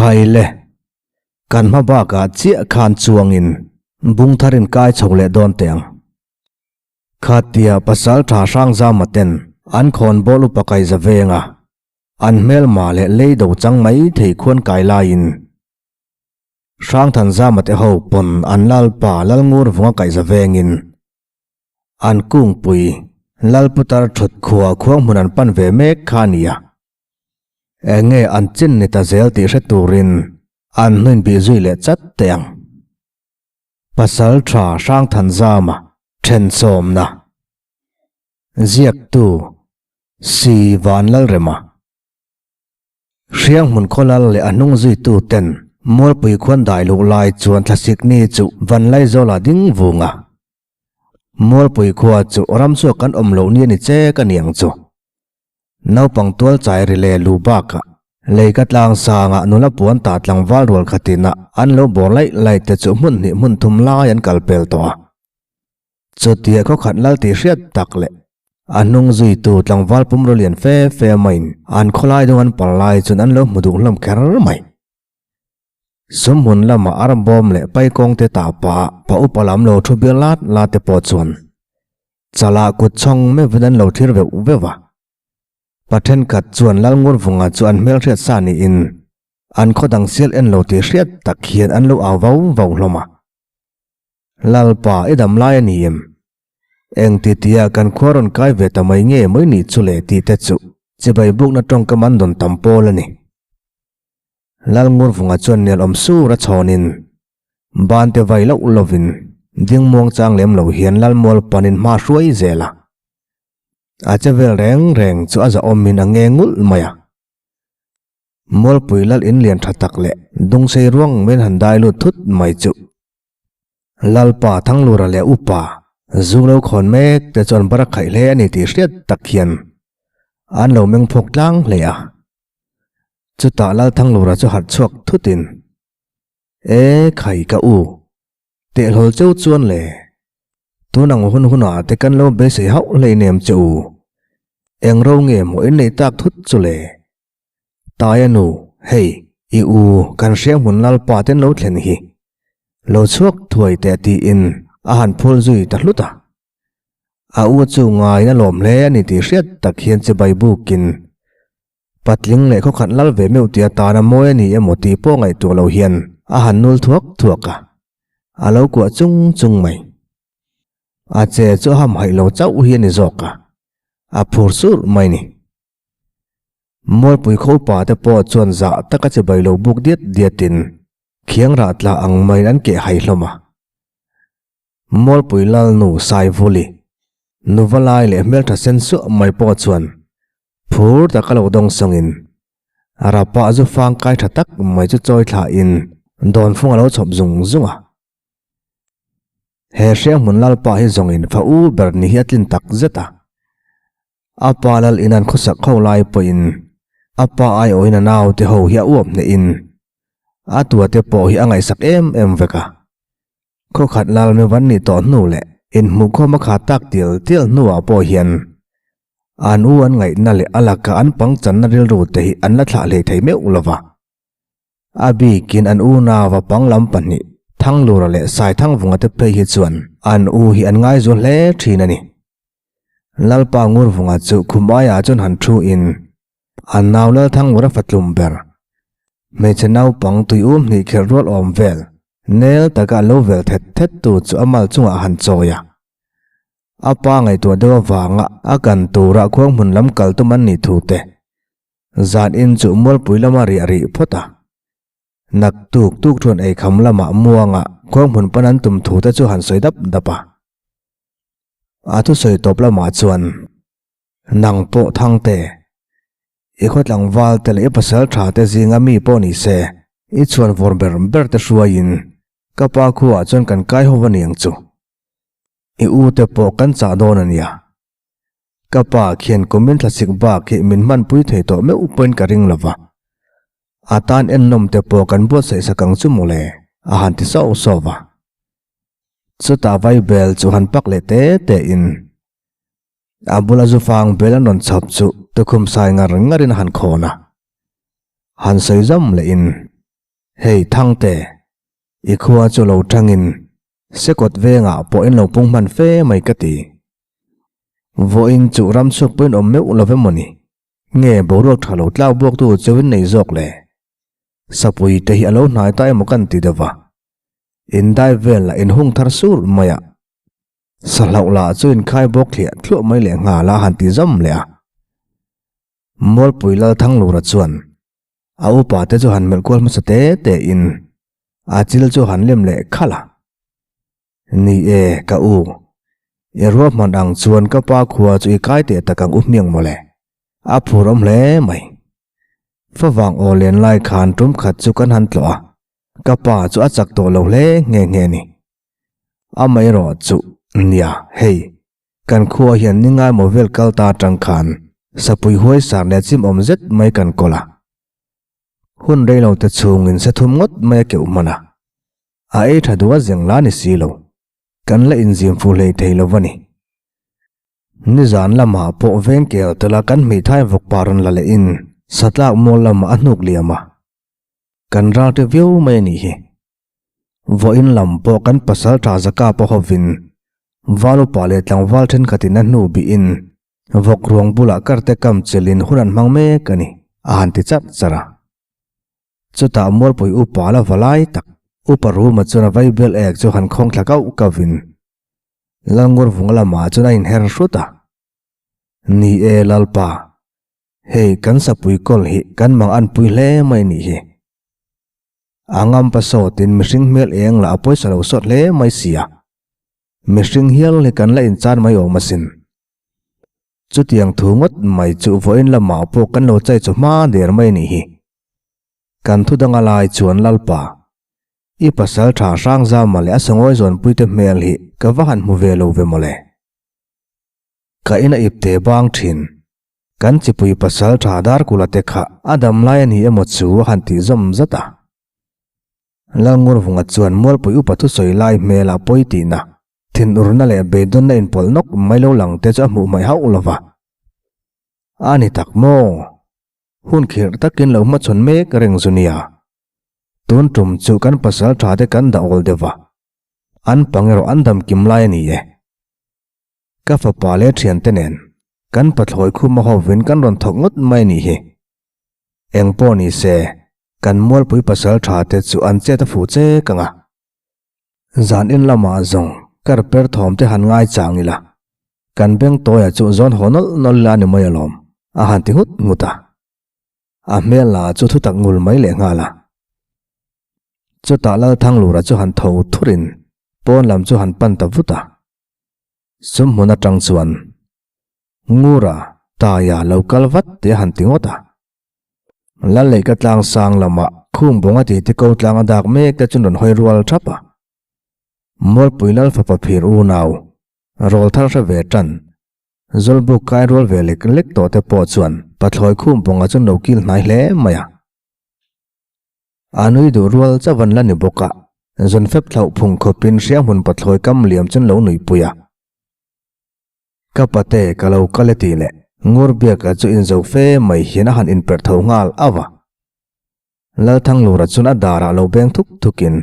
Khai le, kan hma bakah chiah khan chuangin bung tharin kai chho leh dawn teh ang. Khatia pasal tha Hrangzama ten an khawn bawl upa kai za venga an hmelma leh lei do chang mai thei khuan kai laiin Hrangthanzama te ho pawn an lalpa Lalngur vunga kaih za vengin an kungpui Lalputar thut khua khuang hmun an pan ve mek kha a nia. Eng nge an chin ni ta zel tih hre turin an hnuin bih zui leh chat teh ang. Pasal tha Hrangthanzama thensawmna ziaktu Si Vanlalrema Hrianghmun khawlal leh a hnung zuitu ten Mualpui khuan dai luh lai chuan thlasik ni chu Vanlaizawla ding vung a. Mualpui khua chu ramchhuak kan awm loh ni a ni che ka ni ang chu. Naupang tual chai ri leh lu bakah lei ka tlang sangah nula puan tah tlangval rual khatin ah an lo bawr laih laih te chu hmun hnih hmun thum lai an kal pel tawh a. Chutia khaw khat lal tih hriat tak leh a hnung zuitu tlangval pum ru lian fe fe maiin an khawlai dung an pal lai chuan an lo hmu duh hlawm kher mai. Sumhmun lamah arbawm leh paikawng te tah pah pa upa lam lo thu bial lat lat te pawh chuan Chalah kut chhawng meuhin an lo thlir veuh veuh a. Pa thenkhat chuan Lalngurvunga chu an hmelhriat sa niin an khaw dang sial en lo tih hriat tak hian an lo au vau vau hlawm a. Lalpa i dam lai a ni em? Eng ti tia kan khua rawn kai ve ta mai nge mai nih chu le tih te chu chibai bukna tawngkam an dawn tam pawl a ni. Lalngurvunga chuan nelawm sur a chhawnin Ban te vai loh lovin ding muang chang lem lo hian Lalmual panin hma hruai zel a. A che vel reng reng chu a zahawmin a nge ngulh mai a. Mualpui lal in lian tha tak leh dungsei ruang men han dai lut thut mai chu. Lalpa Thanglura leh Upa zu lo khawn mek te chuan bar a khaih hle a ni tih hriat tak hian an lo meng phawk tlang hle a. Chutah Lal Thanglura chu harh chhuak thutin E khai ka u, tehlawl cheu chuan le, tun ang hun hunah te kan lo beisei hauh hleinem che u, eng ro nge maw in nei tak thut chu le? Taia nu, hei, i u kan hriang hmun lalpa ten lo thlen hi, lo chhuak thuai teh tiin a han phul zui ta hlut a. A u chu ngaiin a lawm hle a ni tih hriat tak hian chibai bukin Patling leh khawkhat lal ve meuh tih atana mawi a ni emaw tih pawh ngaihtuah lo hian a han nul thuak thuak a, a lo kuah chung chung mai. A che chu a ham haih lo chauh hi a ni zawk a, a phur sur mai ni. Mualpui khaw te pawh chuan zah taka chibai lo buk diat diatin khiang rah tla ang maiin an keh hai hlawm a. Mualpui Lalnu Saivuli, nuva lai leh hmeltha sen suah mai pawh chuan Phur taka lo dawng sawngin Rapa zu fang kai tha tak mai chu chawi thlain dawnfung a lo chhawp zung zung a. He hrianghmun lalpa hi zawngin fa u ber ni hi a tlin tak zet a. A pa lal in an khawsak ho lai pawhin a pa aiawhin a naute ho hi a uap hnehin a tuate pawh hi a ngaihsak em em vek a. Khawkhat lal mi van nih tawh hnu leh inhmuhkhawm a khat tak tial tial hnuah pawh hian An u an ngaihna leh a laka an pangchanna rilru te hi an la thlah hlei thei meuh lo va. A bikin an unau a panglam pahnih, Thanglura leh Saithangvunga te phei hi chuan an u hi an ngaizu hle thin a ni. Lalpa Ngurvunga chu khum aiah chuan han thu in an nau Lalthanglura fatlum ber, hmeichhe naupang tuium hnih khelh rual awm vel, nel taka a lo vel thet thet tu chu a mal chungah a han chawi a. A pa ngaihtuah deuh avanga a kan tura khuang hmun lam kal tum an nih thu te zan in chu Mualpui lama riah rih phawt a. Nak tuk tuk thuan ei kham lamah muanga khuang hmun pan an tum thu te chu han sawi dap dap a. A thusawi tawp lamah chuan nang pawh Thangte, i khaw tlangval te leh i pasal tha te zinga mi pawh ni se i chhuan vawr ber ber te hruaiin ka pa khuaah chuan kan kai ho va niang chu. I u te pawh kan chah dawn a nia. Ka pa khian kumin thlasik bak hi min hmanpui thei tawh meuh pawhin ka ring lo va. A tan ennawm te pawh kan buatsaih sak ang chu mawle, a han ti sauh sauh va. Chutah vaibel chu han pak leh te te in a bula zufang bel an rawn chhawp chu tukhum sai ngar ngarin a han khawn a. Han sawi zawm leh in. Hei Thangte, i khua chu lo tangin Sekawt vengah pawh in lo pung hman fe mai ka ti. Vawiin chu ramchhuak pawhin awm meuh lo emaw ni? Nge boruak tha lo tlau buaktu chauhin nei zawk le? Sapui te hi a lo hnai ta emaw kan ti deuh va. Indai vel lah inhung thar sur mai a. Sa hlauh lah chu inkhai bawk thliah thluah mai leh nghal a han ti zawm leh a. Mualpui Lalthanglura chuan a upa te chu han melh kual hmasa te te in a chil chu han lem leh khalh a. Ni e, ka u. I ruahman ang chuan ka pa khua chu i kai teh tak ang u hmiang mawle. A phur awm hle mai. Favang aw len lai khan tum khat chu kan han tlawh a, ka pa chu a chak tawh lo hle nghe nghe ni. Amaherawh chu, nia, hei, kan khua hian ni ngaimawh vel kal ta atang khan sapui huai sar leh chim awm zet mai kan kawl a. Hun reilo te chhungin se thum ngawt mai a keuh hman a. A ei tha duh a zeng la ni si lo. Kan la inzim fu hlei thei lo va ni. Nizan lamah pawh veng kel tela kan hmeithai vawk pa rawn la lehin satlak mual lamah a hnuk liam a. Kan ral te viau mai a nih hi. Vawiin lam pawh kan pasal tha zaka pawh hovin val upa leh tlangval thenkhatin a hnu bihin vawk ruang bulah karte kam chelhin hun an hmang mek a ni, a han ti charh charh a. Chutah Mualpui upa la va lai tak Upa Ruma chuan a vaibel ek chu han khawng thla kauh kauhin Lalngur vunga lamah chuan a inher hrut a. Ni e Lalpa, hei kan sapui kawl hi kan mang anpui hle mai nih hi. A ngampa sawtin mihring hmel eng lah a pawisa lo sawt hle mai sia. Mihring hial hi kan la inchan mai awm asin. Chutiang thu ngawt mai chu vawiin lamah pawh kan lo chai chu hma der mai nih hi. Kan thu danga lai chuan Lalpa, i pasal tha Hrangzama leh a sangawi zawnpuite hmel hi ka va han hmu ve lo ve mawle. Ka ina ipte bang thin. Kan chipui pasal tha Darkula te kha a dam lai a ni emaw chu a han tih zawm zat a. Lalngurvunga chuan Mualpui upa thusawi lai hmel a pawi tihna, thinurna leh beidawnna inpawlh nawk mai lo lang te chu a hmuh hmaih hauh lo va. A ni tak maw? Hun khirh takin lo hmachhawn mek reng zu nia. Tun tum chu kan pasal tha te kan dah awl deuh va. An pang erawh an dam kim lai a ni e. Ka fapa leh thiante nen kan pathlawi khuma hovin kan rawn thawk ngawt mai a nih hi. Eng pawh ni se, kan mualpui pasal tha te chu an chet a fuh chek ang a. Zan in lamah zawng kar per thawm te han ngai chang ila, kan beng tawia chu zawn haw nawlh nawlh ila a ni mai alawm, a han ti nghut nghut a. A hmel lah chu thutak ngul mai leh nghal a. Chutah Lalthanglura chu han tho thurin pawn lam chu han pan ta vut a. Sumhmun atang chuan Ngura Taia lo kal vat tih a han ti ngawt a. Lalleihka tlang sang lamah Khumbawnga tih te ko tlang a dak mek te chu rawn hawi rual thap a. Mualpui Lal fapa phir unau rawl thar hre ve tan Zawlbuk kai rual ve lek lek tawh te pawh chuan Pathlawi Khumbawnga chu no kil hnai hle mai a. A nui duh rual chauh an la ni bawk a, zawn fep thlauh phung khawpin hrianghmun pathlawi kam liam chuan lo nuipui a. Ka pate ka lo kal e tih leh Ngurbiaka chu inzo fe mai hian a han inperh tho nghal auh a. Lalthanglura chuan a darah lo beng thuk thukin,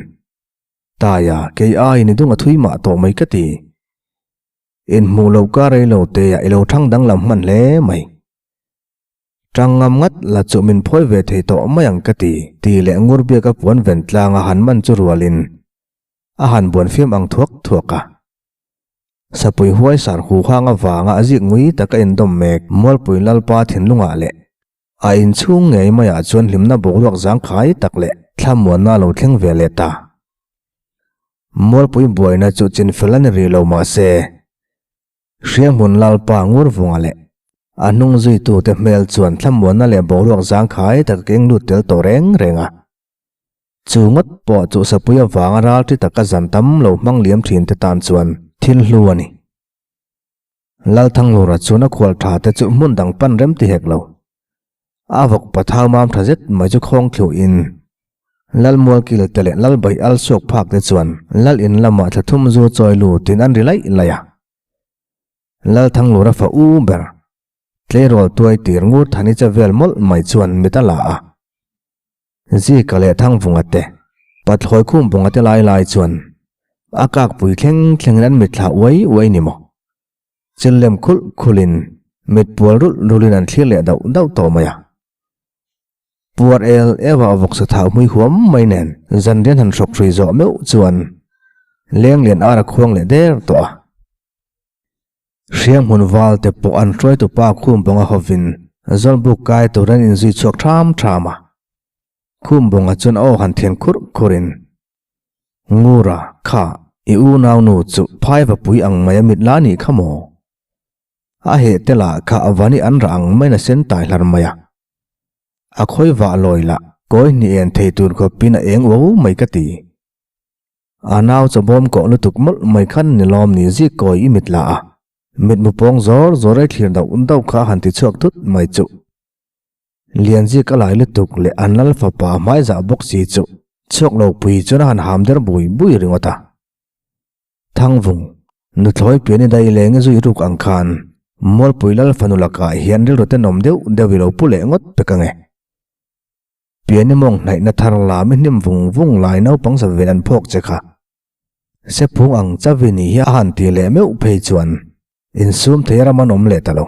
Taia, kei aiin i dung a thui mah tawh mai ka ti. Inhmuh loh ka rei lo teah i lo thang danglam hman hle mai. Tang ngam ngat la chu min phawi ve thei tawh mai ang ka ti, tih leh Ngurbiaka puan ven tlang a han man chu rualin a han buan fiam ang thuak thuak a. Sapui huai sar hu hang avanga a zik ngui taka indawm mek Mualpui Lalpa thinlungah leh a inchhung ngei maiah chuan hlimna boruak zangkhai tak leh thlamuanna a lo thleng ve leh ta. Mualpui buaina chu chinfel a ni rih lo mahse, Hrianghmun Lalpa Ngurvunga leh a hnung zuitute hmel chuan thlamuanna leh boruak zangkhai tak a keng lut tel tawh reng reng a. Chu ngawt pawh chu sapui avanga ralṭi taka zan tam lo hmang liam ṭhinte tan chuan thil hlu a ni. Lalthanglura chuan a khual ṭhate chu hmun dang pan rem ti hek lo. A vawk pathau mam tha zet mai chu khawng thluhin Lal Mualkil te leh Lal Baih Al suak phak te chuan Lal in lamah thla thum zu chawi lutin an ri laih laih a. Lal Thanglura fa u ber tleirawl tuai tir ngur Thani che vel mawlh mai chuan mit a la a. Zika leh Thangvunga te, Pathlawi Khumpunga te lai lai chuan a kakpui thleng thlengin an mitthla uai uai ni maw? Chil lem khulh khulhin mit pual rulh rulhin an thlir leh dauh dauh tawh mai a. Puar el eva a vawksa thau hmui huam mai nen zanrian han hrawk hrui zawh meuh chuan lenglian ar a khuang leh der tawh a. Hrianghmun val te pawh an hruaitu pa Khumbawnga hovin Zawlbuk kai tur an inzui chhuak ṭham ṭham a. Khumbawnga chuan a aw han thian khurh khurhin, Ngura, kha, i unaunu chu phaiva pui ang mai a mit la nih kha maw? A heh te lah kha a van i an rah ang maiin a sen tai hlar mai a. A khawi vah lawi lah kawi hnih en thei tur khawpin a eng uau mai ka ti. A nau chawbawm kawh lutuk mawlh mai khan ni lawm ni zik kawi i mit la a, mitmu pawng zawr zawr ei thlir dauh dauh kha a han ti chhuak thut mai chuh. Lianzik a lai lutuk leh an lal fapa hmaizah bawk si chu chhuak lo pui chuan a han ham der bui bui ringawt a. Thangvung, nuthlawi pian i dai leng i zui ruk ang khan Mualpui lal fanu lakah hian rilru tenawm deuh deuh i lo pu leh ngawt pek ange. Pian i mawng hnaihna thar lam i hnim vung vung lai naupang za vel an phawk che kha. Sephung ang chavi ni hi a han ti leh meuh phei chuan insum thei ram an awm leh ta lo.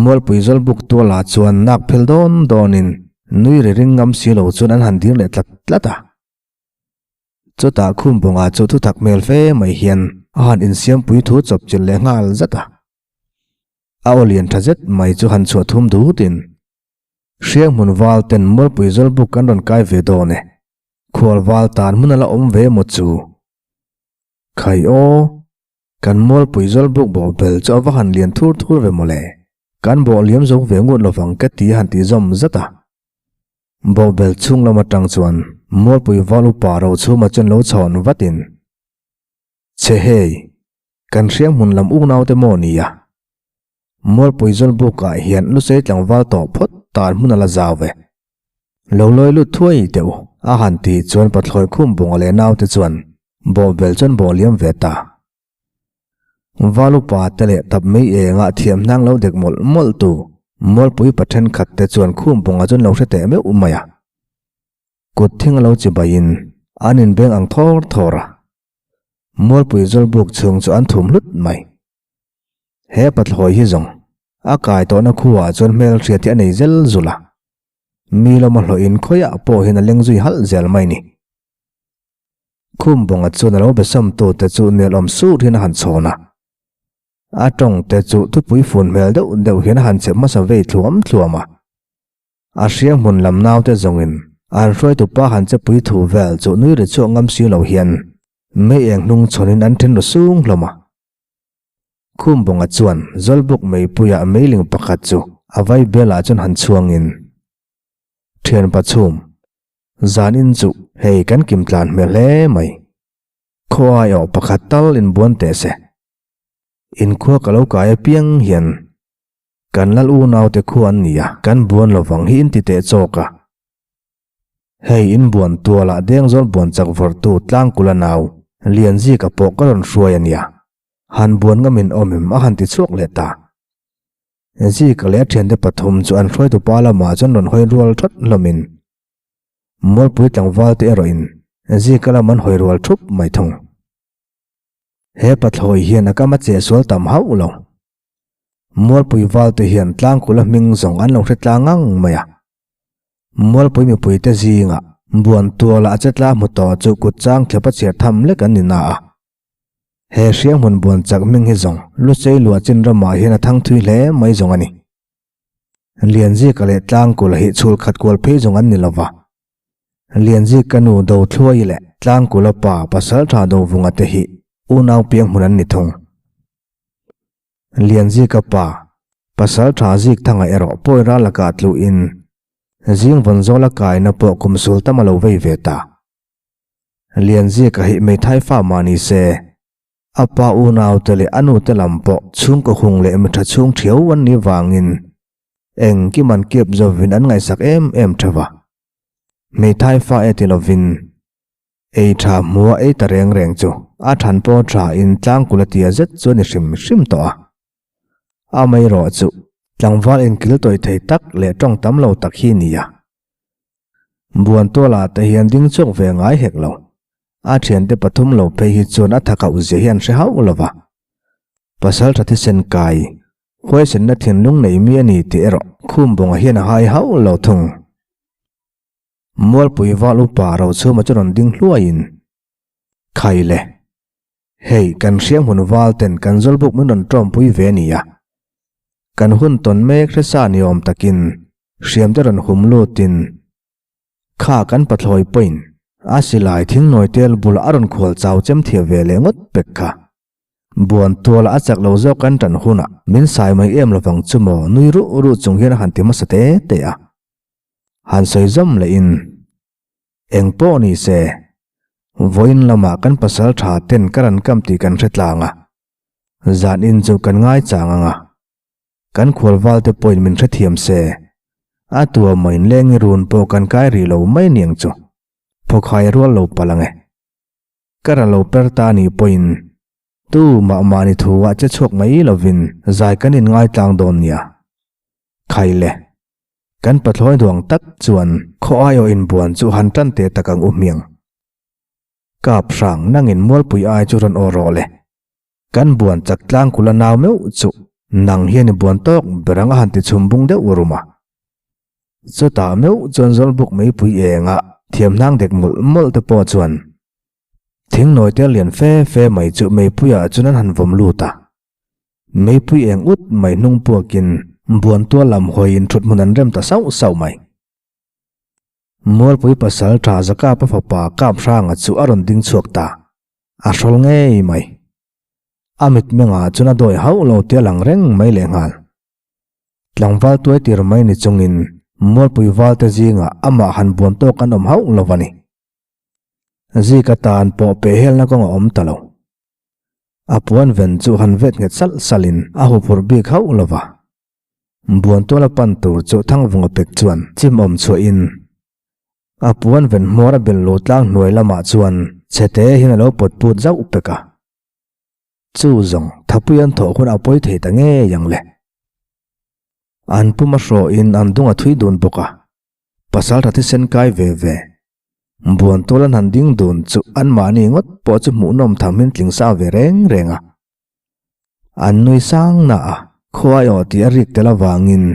Mualpui Zawlbuk tualah chuan nak phel dawn dawnin nui ri ring ngam si lo chuan an han dir leh tlat tlat a. Chutah Khumbawnga chu thutak hmel fe mai hian a han insiampui thu chawp chilh leh nghal zat a. A aw lian tha zet mai chu han chhuah thum dutin, Hrianghmun val ten Mualpui Zawlbuk kan rawn kai ve dawn e, khual val tan hmun a la awm ve maw chu? Khai aw, kan Mualpui Zawlbuk bawh bel chu a va han lian thur thur ve maw le, kan bawh liam zo ve ngut lovang ka ti a han ti zawm zat a. Bawhbel chhung lam atang chuan Mualpui val upa Rochhuma chuan lo chhawn vatin, Che hei, kan hrianghmun lam unaute maw nia? Mualpui Zawlbukah hian lusei tlangval tawh phawt tan hmun a la zau ve. Lo lawi lut thuai teh u, a han tih chuan Pathlawi Khumbunga leh naute chuan bawhbel chuan bawh liam ve ta. Val upa te leh tap mai engah thiam hnang lo dek mawlh mawlh tu Mualpui pa thenkhat te chuan Khumpunga chuan lo hre teh meuh mai a. Kut thing a lo chi baiin an inbeng ang thawr thawr a. Mualpui Zawlbuk chhung chu an thum hlut mai. He pathlawi hi zawng a kai tawhna khuaah chuan hmelhriat hi a nei zel zul a. Mi lawma hlawhin khawiah pawh hian a leng zui halh zel mai ni. Khumbawnga chuan a lo besawmtute chu nelawm sur hian a han chhawn a. A tawngte chu thupui fun hmel deuh deuh hian a han chep hmasa vei thluam thluam a. A hriang hmun lam naute zawngin an hruaitupa han chepui thu vel chu nui ri chhuak ngam si lo hian mei eng hnung chhawnin an then ru sung hlawm a. Khumbawnga chuan Zawlbuk meipuiah meiling pakhat chu a vai belah chuan han chhuangin, Thianpa chhum, Zan in chu hei kan kim tlan hmel hle mai. Khaw aiawh pakhat tal in buan teh se. Inkhua ka lo kai apiang hian kan lal unaute khua an ni a, kan buan lovang hi in ti teh chawk a. Hei in buan tualah dengzawl buan chak vawrhtu tlangkula nau Lianzika pawh ka rawn hruai a nia. Han buan ngamin awm em a han ti chhuak leh ta. Zika leh a thiante pathum chu an hruaitu pa lamah chuan rawn hawi rual that hlawmin Mualpui tlangval te erawhin Zika lam an hawi rual thup mai thung. He pathlawi hian a kam a che sual tam hauh lo. Mualpui val te hian tlangkula hming zawng an lo hre tlang ngang mai a. Mualpui mipui te zingah Buantuala a che tla hmu tawh chu kut chang thlep a chhiar tham lek an ni na a. He hrianghmun buan chak hming hi zawng Luchei luah chin ramah hian a thang thui hle mai zawng a ni. Lianzika leh Tlangkula hi chhul khat kual phei zawng an ni lo va. Lianzika nu Dothluaii leh Tlangkula pa Pasaltha Dovunga te hi unau piang hmun an ni thung. Lianzika pa Pasaltha Zikthanga erawh pawi ral lakah tluhin Zingvawnzawla kaina pawh kum sul tam a lo vei ve ta. Lianzika hi hmeithai fa mah ni se, a pa unaute leh a nute lam pawh chhungkaw hung leh mitha chhung thiau an nih vangin engkim an kep zovin an ngaihsak em em theuh a. Hmeithai fa e ti lovin ei tha hmua ei ta reng reng chu a than pawh tha in tlangkul a tia zet chu a ni hrim hrim tawh a. Amaherawhchu tlangval inkil tawih thei tak leh tawng tam lo tak hi a ni a. Buantuala te hian ding chhuak ve ngai hek lo. A thiante pathum lo phei hi chuan a thakauh zia hi an hre hauh lo va. Pasaltha thisen kai, huaisenna thinlung nei mi a ni tih erawh Khumbawnga hian a hai hauh lo thung. Mualpui val upa Rochhuma chu rawn ding hluaiin, Khai le, hei kan hrianghmun val ten kan zawlbuk min rawn tawmpui ve a nia. Kan hun tawn mek hre sa ni awm takin hriam te rawn hum lutin kha kan pathlawi pawhin a silai thingnawi tel bulah a rawn khual chau chem thiam ve leh ngawt pek kha. Buan tuala a chak lo zawk kan tan hunah min sai mai em lovang chu maw nui ruh ruh chung hian a han ti hmasa te te a. Han sawi zawm lehin Eng pawh ni se, vawiin lamah kan pasal tha ten ka rawn kam tih kan hre tlang a, zan in chu kan ngai chang ang a, kan khual val te pawhin min hrethiam se, a tua main lengi run pawh kan kai rih lo mai niang chu, phawkhai rual lo palh ang e. Ka ra lo per ta nih pawhin tu mah mahni thu ah che chhuak mai lovin zai kan in ngai tlang dawn nia. Khai le. Kan pathlawi duang tak chuan khaw aiawh inbuan chu han tan teh tak ang u hmiang. Kap hrang nangin mualpui ai chu rawn aw rawh le. Kan buan chak tlang kula nau meuh chu nang hian i buan tawk ber ang a han ti chhum bung deuh rum a. Chutah meuh chuan Zawlbuk meipui enga thiamhnang dek mawlh mawlh te pawh chuan thingnawi tel lian fe fe mai chu meipuiah chuan an han vawm lut a. Meipui eng ut mai hnung puakin Buantual lam hawiin thuthmun an rem ta sauh sauh mai. Mualpui pasal tha Zakapa fapa Kaphranga chu a rawn ding chhuak ta, a hrawl ngei mai. A mitmengah chuan a dawi hauh lo tih a lang reng mai lehnghal. Tlangval tuai tir mai ni chungin Mualpui valte zingah amah han buan tawk an awm hauh lo a ni. Zika tan pawh pehhelna kawng a awm ta lo. A puan ven chu han vet nghet salh salhin a huphurh bik hauh lo va. Buantuala pan tur chu Thangvunga pek chuan chim awm chhuahin a puan ven hmuar a bel lu tlang hnuai lamah chuan chhete hian a lo pawt put zauh pek a. Chu zawng thapui an thawh hun a pawi thei ta ngei ang le. An pum a hrawhin an dung a thui dun bawk a. Pasal tha thisen kai ve ve. Buantual an han ding dun chu anmahni ngawt pawh chu hmuhnawm tham hin tling sa ve reng reng a. An nui sang na a, khuai aw tih a rik tel avangin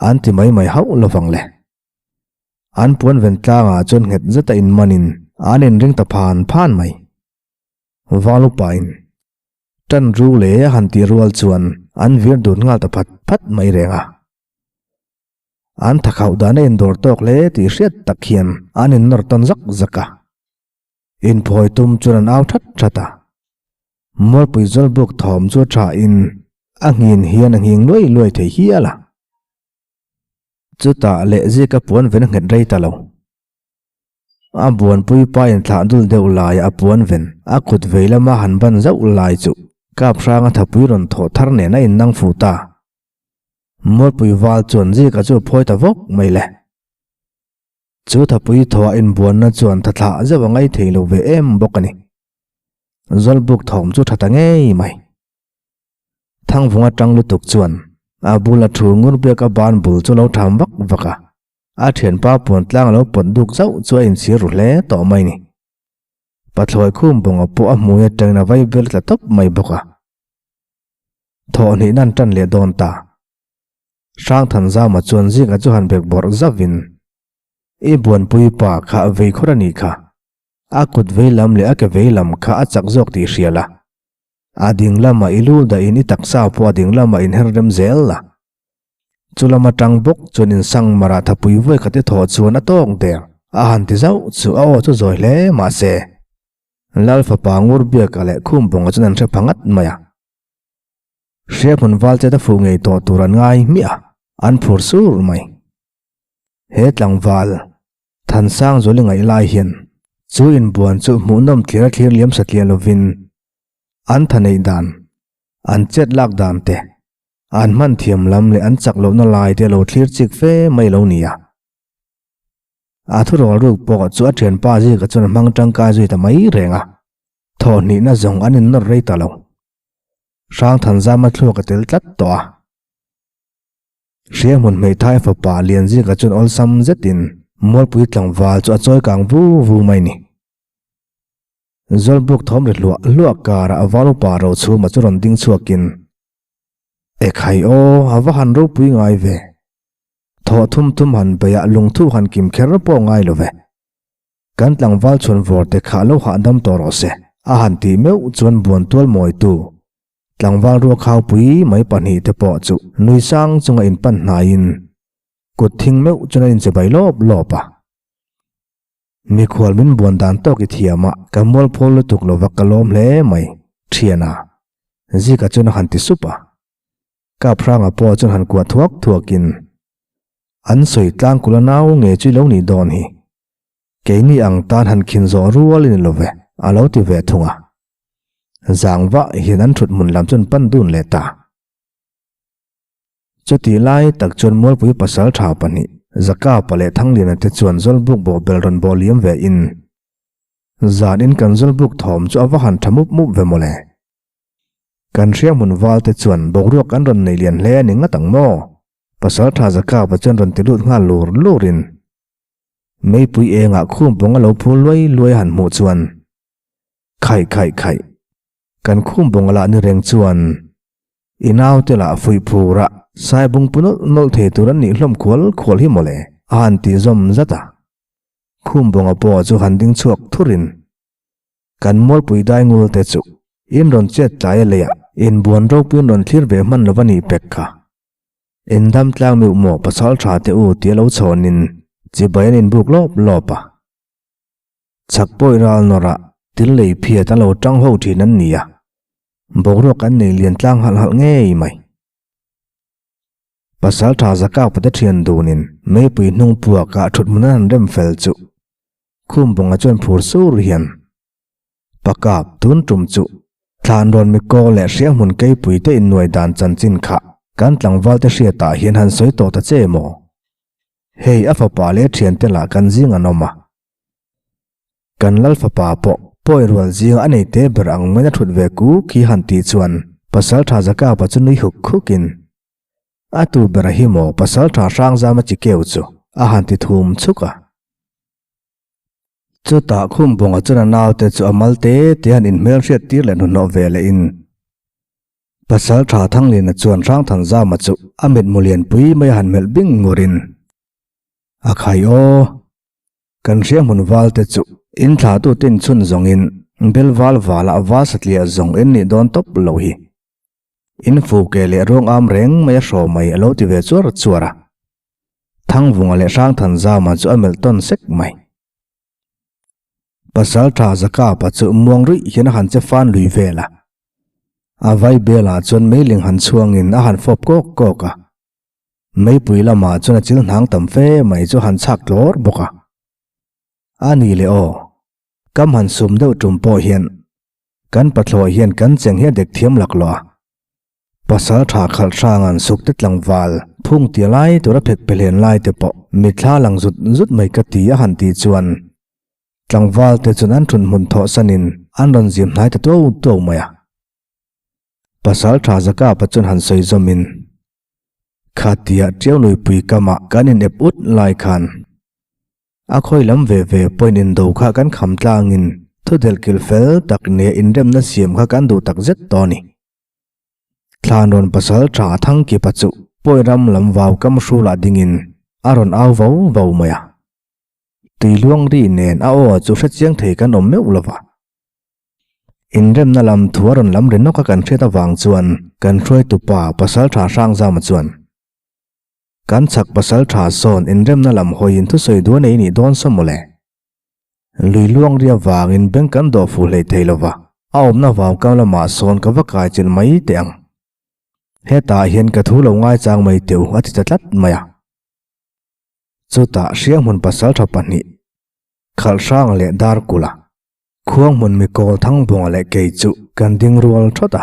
an ti mai mai hauh lovang le. An puan ven tlangah chuan nghet zeta inmanin an inring ta phan phan mai. Valupain tan ru leh a han tih rual chuan an vir dun nghal ta phat phat mai reng a. An thakhauh dan a indawr tawk hle tih hriat tak hian an innawr tawn zak zak a. Inphawi tum chuan an au that that a. Mualpui zawlbuk thawm chu a tha in a nghin hian a nghing luai luai thei hial a. Chutah leh zika puan ven a nghet rei ta lo. A buanpui pa inthlah dul deuh laia a puan ven a kut vei lama han ban zauh lai chu kap hranga thapui rawn thawh thar nen a innang fuh ta. Mualpui val chuan zika chu a phawi ta vawk mai le. Chu thapui thawh a inbuanna chuan tha thlah zeuh a ngai thei lo ve em bawk a ni. Zawlbuk thawm chu tha ta ngei mai. Thangvung atang lutuk chuan a bula thu ngur biak a ban bul chu lo tham vak vak a. A thianpa puan tlang a lo pawt duk zauh chu a inchhir ru hle tawh mai ni. Pathlawi khum bawnga pawh a hmui atangin a vai vel tla tawp mai bawk a. Thawhhnihna an tan leh dawn ta. Hrangthanzama chuan zingah chu han bek bawrh zauhin, I buanpui pa kha vei khawr a nih kha. A kut vei lam leh a ke vei lam kha a chak zawk tih hria la. A ding lamah i lu dahin i taksa pawh a ding lamah inher rem zel la. Chu lam atang bawk chuan insang marah thapui vawi khat i thawh chuan a tawk der a han ti zauh chu a aw chu zawi hle mahse Lal fapa ngur biaka leh khum bawnga chuan an hre pha ngat mai a. Hriakhmun val chet a fuh ngei tawh tur an ngai hmiah a, an phur sur mai. He tlangval Thansangzuali ngaih lai hian chu inbuan chu hmuhnawm thlir a thlir liam satliah lovin an tha neih dan, an chet lak dan te, an hman thiam lam leh an chak lohna lai te a lo thlir chik fe mai lo nia. A thurawl ruk pawh chu a thianpa zika chuan a hmang tangkai zui ta mai reng a, thawhhnihna zawng an innawr rei ta lo. Hrangthanzama thluak a tel tlat tawh a. Hrianghmun hmeithai fapa Lianzika chuan awlsam zetin Mualpui tlangval chu a chawi kang vu vu mai ni. Zawlbuk thawm ri hluah hluah karah a val upa Rochhuma chu rawn ding chhuakin, Ekhai aw, a va han ropui ngai ve. Thawh thum thum han beihah lungthu han kim kher pawh ngai lo ve. Kan tlangval chhuan vawr te kha lo hahdam tawh rawh se, a han tih meuh chuan buantual mawitu tlangval ruakhaupui mai pahnihte pawh chu nui sang chunga inpan hnaiin kut thing meuh chuan an inche bai lawp lawp a. Mikhual min buan dan tawk i thiam a, ka mualphawl lutuk lova ka lawm hle mai, thiana. Zika chuan a han ti sup a. Kapranga pawh chuan han kuah thuak thuakin, An sawi tlangkul a nau nge chu i lo nih dawn hi? Keini ang tan han khin zawh rual i ni lo ve, a lo ti ve thung a. Zang vah hian an thut hmun lam chu an pan dun leh ta. Chutih lai tak chuan Mualpui pasal tha pahnih, Zakapa leh Thangliana te chuan Zawlbuk bawhbel rawn bawh liam ve in, Zan in kan Zawlbuk thawm chu a va han tha mup mup ve mawle. Kan hrianghmun val te chuan boruak an rawn nei lian hle a ni ngat ang maw? Pasal tha Zakapa chuan rawn ti lut nghal lur lur in meipui engah khum pawng a lo phul luai luai a han hmuh chuan Khaih khaih khaih kan khum pawng a lah ni reng chuan i naute lah fuih phur a saibung pu nawlh nawlh thei tur an nih hlawm khual khual hi mawle a han ti zawm zat a. Khum pawnga pawh chu han ding chhuak thur in Kan mualpui dai ngul te chu in rawn chet tlai a leiah inbuan ropuiin rawn thlir ve hman lova nih pek kha. In dam tlang meuh maw pasal tha te u tia lo chhawnin chibai an inbuk lawp lawp a. Chhak pawih ral nawrah til lei phiat an lo tang ho thin an ni a, boruak an nei lian tlang halh halh ngei mai. Pasal tha Zakapa te thian dunin meipui hnung puakah thut hmun an han rem fel chu Khumbawnga chuan phur sur hian Pakap tun tum chu thlan rawn mi kaw leh hrianghmun keipui te innuai dan chanchin kha kan tlangval te hriatah hian han sawi tawh ta che maw? Hei a fapa leh thiante lah kan zing an awm a. Kan lal fapa pawh pawi rual zinga a nei te ber ang maina thut ve kuk hi han tih chuan Pasal tha Zakapa chu nui huk hukin A tu ber a hi maw Pasal tha Hrangzama chi keu chu a han ti thum chuk a. Chutah Khumbawnga chuan a naute chu a mal te te han inhmel hriat tir leh hnuhnawh ve leh in Pasal tha Thangliana chuan Hrangthanzama chu a mithmu lianpui mai a han melh bing ngur in a khai aw. Kan hrianghmun val te chu in thlah tu tin chhun zawng in bel val val ah val satliah zawng in nih dawn tawp lo hi. In fu ke leh ruang am reng mai a hraw mai a lo ti ve chuar chuar a. Thangvunga leh Hrangthanzama chu a melh tawn sek mai. Pasal tha Zakapa chu muang ruih hian a han che fan lui vel a. A vai bel ah chuan meiling han chhuang in a han fawp kawk kawk a. Meipui lamah chuan a chil hnang tam fe mai chu han chhak tlawr bawk a. A ni le aw, kam han sum deuh tum pawh hian kan pathlawi hian kan cheng hi a dek thiam lak lo a. Pasal tha khalh hranga'n sukte tlangval phung tia lai tura phet pe hlen lai te pawh mitthla lang zut zut mai ka ti a han tih chuan tlangval te chuan an thun hmun thawh sanin an rawn zim hnai ta tuau tuau mai a. Pasal tha Zakapa chuan han sawi zawmin, Khatia Tiau Luipui kamah kan in ep ut lai khan a khawi lam ve ve pawhin indo kha kan kham tlangin thudelh kilh fel tak nia inremna siam kha kan duh tak zet tawh a ni. Thlanrawn pasal tha Thangkipa chu pawi ram lam vau kam hrulah dingin a rawn au vau vau mai a. Tuiluang ri nen a aw chu hrechiang thei kan awm meuh lova. Inremna lam thu a rawn lam ri nawk a kan hriat avang chuan kan hruaitupa Pasaltha Hrangzama chuan, Kan chhak Pasaltha sawn inremna lam hawiin thusawi duh a nei nih dawn saw mawle. Lui luang ri avangin bank kan dawh fuh hlei thei lova, a awmna vaukam lamah sawn ka va kai chilh mai teh ang. Hetah hian ka thu lo ngaichang mai teh u a ti ta tlat mai a. Chutah Hrianghmun Pasaltha pahnih, Khalhhranga leh Darkula, Khuanghmun mikawl Thangbawnga leh kei chu kan ding rual thawt a.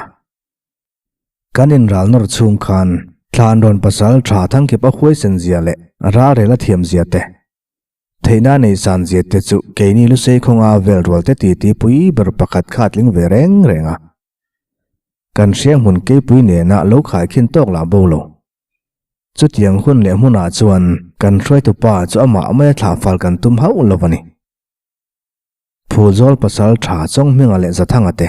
Kan inral nawr chhung khan Thlanrawn pasal tha Thangkip a huaisen zia leh ralrel a thiam zia te, theihna nei san zia te chu keini Lusei khawnga vel rual te titi pui ber pakhat kha a tling ve reng reng a. Kan hrianghmun keipui nena lo khaikhin tawk lah bo lo. Chutiang hun leh hmunah chuan kan hruaitupa chu amah maia thlah fal kan tum hauh lo a ni. Phulzawl pasal tha Chawnghminga leh Zathanga te,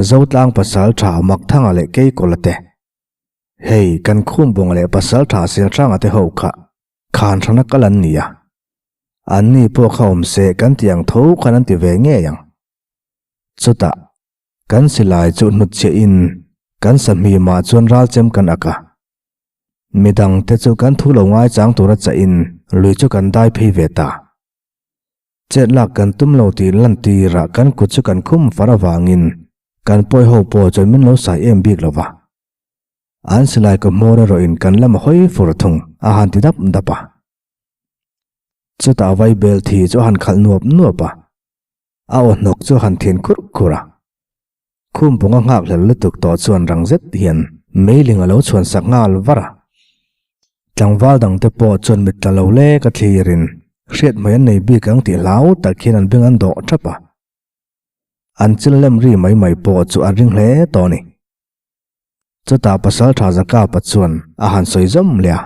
Zotlang pasal tha Makthanga leh Keikawla te, hei kan Khumbunga leh pasal tha Selhranga te ho kha khan hrana kal an ni a, anni pawh kha awm se kan ti ang tho khan an ti ve ngei ang. Chutah kan silai chu hnutchhiah in kan sahmimah chuan ralchem kan ak a, midang te chu kan thu lo ngaichang tura chah in lui chu kan dai phei ve ta. Chet lak kan tum lo tih lantirah kan kut chu kan khum far avangin kan pawi ho pawh chuan min lo sai em bik lo va. An silai ka hmawr erawhin kan lam a hawi fur thung a han ti dap dap a. Chutah vaibel thi chu a han khalh nuap nuap a, a aw hnawk chu a han thin khurh khurh a. Khumpunga nghak hlel lutuk tawh chuan rang zet hian meiling a lo chhuan sak nghal var a. Tlangval dangte pawh chuan mit tla lo lek a thlirin hriat hmai an nei bik ang tih hlau tak hian an beng an dawh thap a. An chil lem ri mai mai pawh chu a ring hle tawh a ni. Chutah Pasaltha Zakapa chuan a han sawi zawm leh a.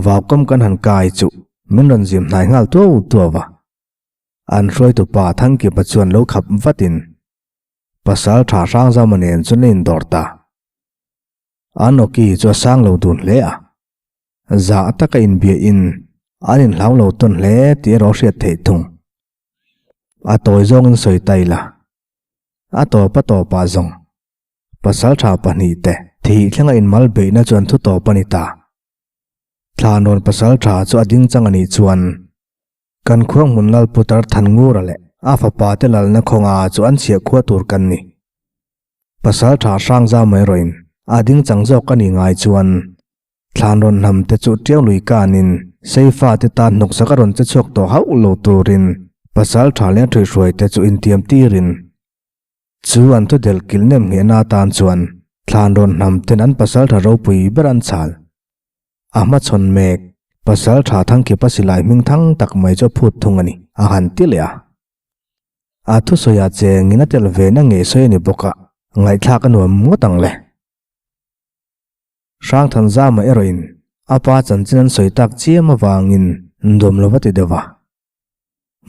Vaukam kan han kai chu min rawn zim hnai nghal tuau tuau a. An hruaitu pa Thangkipa chuan lo khap vatin pasal tha Hrangzama nen chuan a indawr ta. An awki chu a sang lo dun hle a, zah taka inbiahin an inhlau lo tawn hle tih erawh a hriat theih thung. A tawi zawngin sawi ta ila, a tawp a tawpah zawng pasal tha pahnihte thih thlenga inmal beihna chu an thu tawp a ni ta. Thlanawn pasal tha chu a ding chang a nih chuan Kan khuanghmun lal putar Thanngura leh a fapa te lalna khawnga chu an chhiah khua tur kan ni. Pasal tha Hrangzau mai rawhin a ding chang zawk a nih ngai chuan thlan rawn hnam te chu tiang lui kanin Seifa te tan hnawksak a rawn che chhuak tawh hauh lo turin pasal tha leh a thuihhruai te chu intiam tirin chu an thu delh kilh nem nghehna atan chuan thlan rawn hnam ten an pasal tha ropui ber an chhal. A hmachhawn mek, pasal tha Thangkhipa silai hming thang tak mai chu a phut thung a ni, a han ti leh a. A thusawiah chengin a tel ve na ngei sawi a ni bawk a, ngaihthlak a nuam ngawt ang le. Hrangthanzama erawhin a pa chanchin an sawi tak chiam avangin nuam lo va ti deuh a.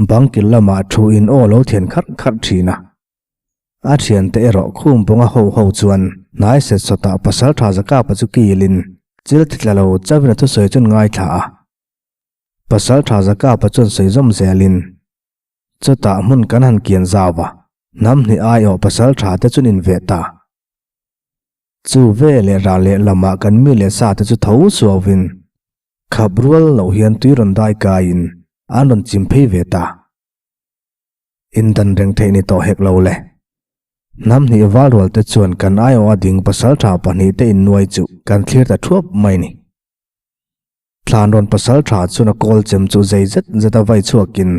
Bangkil lamah thu in aw lo thian kharh kharh thin a. A thiante erawh khum pawnga ho ho chuan hnai set sawtah pasal tha Zakapa chu kilin chil thi tla lo chauhin a thusawi chuan ngaithla a. Pasal tha Zakapa chuan sawi zawm zelin chutah hmun kan han kian zau a, hnam hnih aiawh pasal tha te chuan inveh ta. Chu ve leh rah leh lamah kan mi leh sa te chu tho suauvin Khap rual loh hian tui rawn dai kaiin an rawn chim phei ve ta. Indan reng theih ni tawh hek lo le. Hnam hnih val rual te chuan kan aiawh a ding pasal tha pahnih te innuai chu kan thlir ta thuap mai ni. Thlan rawn pasal tha chuan a kawl chem chu zei zet zet a vai chhuakin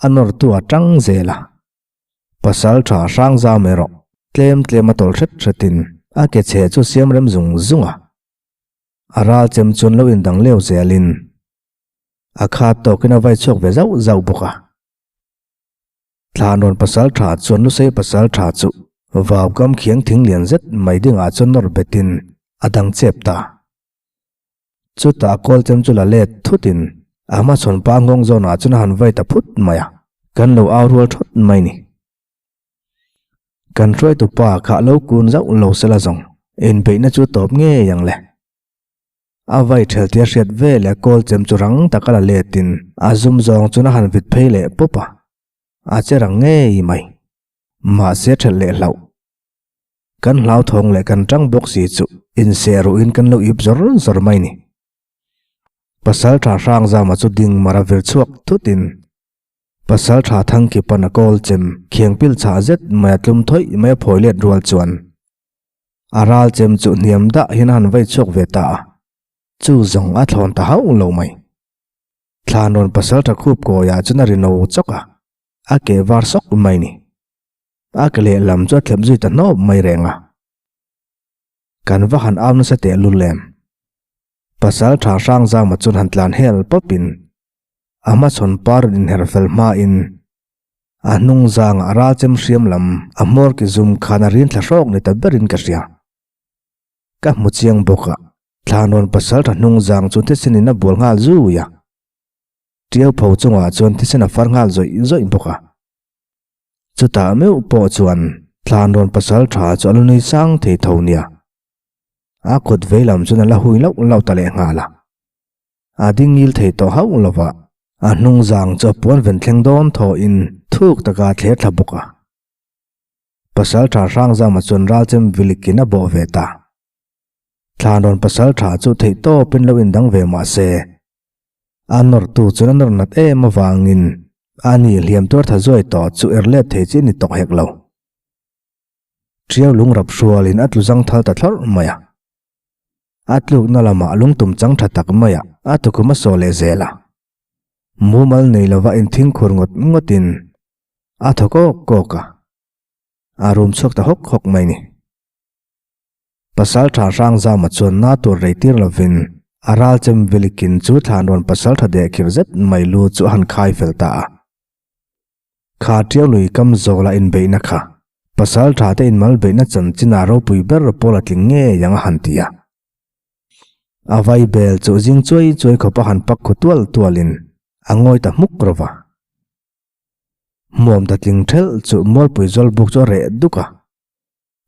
a nawrtu a tang zel a. Pasal tha hrang zau mai rawh, tlem tlem a tawlh hret hretin a ke chhe chu siam rem zung zung a. A ral chem chuan lo indang leu zelin a khat tawkin a vai chhuak ve zauh zauh bawk a. Thlanawn pasal tha chuan Lusei pasal tha chu vau kam khiang thing lian zet mai dingah chuan nawr betin a dang chep ta. Chutah kawl chem chu la let thutin a hmachhawn pa nghawng zawnah chuan a han vai ta phut mai a, kan lo au rual thawt mai ni. Kan hruaitu pa kha lo kun zauh lo sela zawng inbeihna chu tawp ngei ang le. A vai ṭhel tia hriat ve leh kawl chem chu rang taka la letin a zum zawng chuan a han vit phei leh pawp a, a che rang ngei mai. Mahse ṭhelh leh hlauh. Kan hlauthawng leh kan ṭang bawk si chu inseh ruhin kan lo ip zawr zawr mai ni. Pasalṭha Hrangzama chu ding mar a vir chhuak thutin Pasal tha Thangkipa'n a kawl chem khiang pil chhah zet mai a tlum thawih mai a phawi let rual chuan a ral chem chu hniam dah hian a han vei chhuak ve ta a, chu zawng a thlawn ta hauh lo mai. Thlanawn pasal tha khup kawiah chuan a ri no chawk a, a ke var sawk mai ni. A ke lehlam chu a thlep zui ta hnawp mai reng a. Kan va han au nasa teh lul em. Pasal tha Hrangzama chuan han tlan hel pawpin A hmachhawn par rawn inher fel hmain a hnung zangah ral chem hriam lam a hmawr ki zum khan a rin thla hrawk ni ta berin ka hria. Ka hmu chiang bawk a, Thlanawn pasalṭha hnungzang chu thisenin a bual nghal zui a. Ṭiau pho chungah chuan thisen a far nghal zawih zawih bawk a. Chutah meuh pawh chuan Thlanawn pasalṭha chu a lu nui sang thei tho nia. A kut veilam chuan a la hui lauh lauh ta leh nghal a. A ding ngil thei tawh hauh lo va, a hnungzang chu a puan ven thleng dawn thawhin thuk taka a thler thla bawk a. Pasalṭha Hrangzama chuan ralchem vilikin a bawh ve ta. Thlanawn pasalṭha chu theih tawpin lo indang ve mah se, a nawrtu chuan a nawr nat em avangin a ni hliam tuar tha zuai tawh chu er let thei chi a ni tawk hek lo. Ṭiau lung rap hrualin a tlu zang thal ta thlawrh mai a. A tlukna lamah lungtum chang tha tak maiah a tukhum a sawh leh zel a. Mumal nei lova inthingkhur ngawt ngawtin a thaw kawk kawk a, a rum chhuak ta hawk hawk mai ni. Pasalṭha Hrangzama chuan na tur rei tir lovin a ralchem vilikin chu thlanrawn pasalṭha dehkhir zet mai lu chu a han khai fel ta a. Kha ṭiau lui kam zawla inbeihna kha pasalṭha te inmal beihna chanchinah ropui ber pawl a tling ngei ang a han ti a. A vaibel chu zing chuai chuai khawp a han pak khu tual tualin a ngawi ta hmuk ro va. Hmuam ta tling ṭhelh chu Mualpui Zawlbuk chu a reh duk a.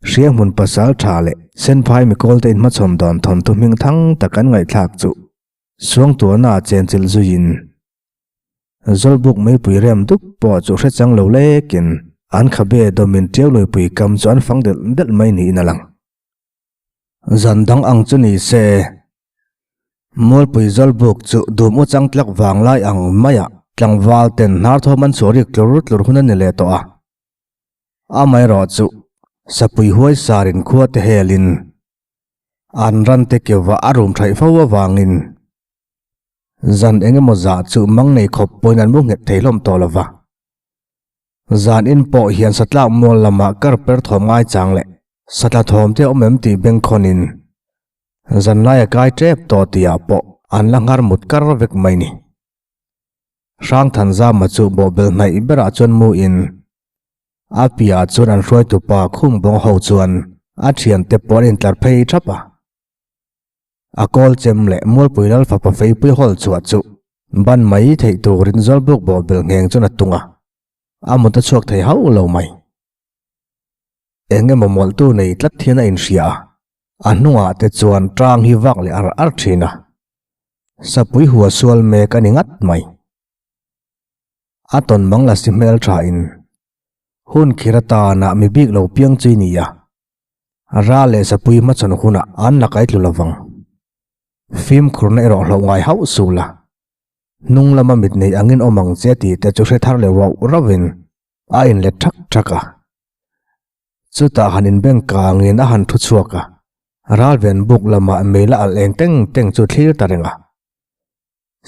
Hrianghmun pasal tha leh Senphai mikawlte inhmachhawn dawn thawnthu hming thang tak an ngaihthlak chu Suangtuahna ah chenchilh zuiin Zawlbuk meipui rem dup pawh chu hre chang lo lekin an khabe dawmin ṭiau luipui kam chu an fang delh delh mai niin a lang. Zan dang ang chu ni se, Mualpui Zawlbuk chu dum u chang tlak vang lai ang maiah tlangval ten hnar thawm an chhuah rik tlur tlur hun a ni leh tawh a. Amaherawhchu, sapui huai sarin khua te helin an ran te keuva a rum thaih fo avangin zan eng emaw zah chu mang nei khawp pawhin an mu nghet thei hlawm tawh lo va. Zan in pawh hian satlak mual lamah kar per thawm ngai chang leh satla thawm te awm em tih bengkhawnin zan laia kai tep tawh tihah pawh an la nghar mut kar vek mai ni. Hrangthanzama chu bawhbel hnaih berah chuan mu in a piahah chuan an hruaitu pa Khungbawng ho chuan a thiante pawh an intlar phei thap a. A kawl chem leh Mualpui Lal fapa feipui hawl chhuah chu ban mai theih turin Zawlbuk bawhbel ngheng chuan a tung a, a mut a chhuak thei hauh lo mai. Eng emaw mawlhtu nei tlat hian a inhria a, a hnungah te chuan tang hi vak leh ar ar thin a. Sapui hua sual mek a ni ngat mai. A tawn mang la si hmel tha in hun khir atana mi bik lo piang chui ni a, ral leh sapui hmachhawn hunah an la kai tlu lovang. Fimkhurna erawh hlauh ngai hauh suh la, hnung lama mit nei angin awm ang che tih te chu hre thar leh rauh rauhin a inlet thak thak a. Chutah han inbeng kangin a han thu chhuak a, ralven buk lamah mei la alh eng teng teng chu thlir ta reng a.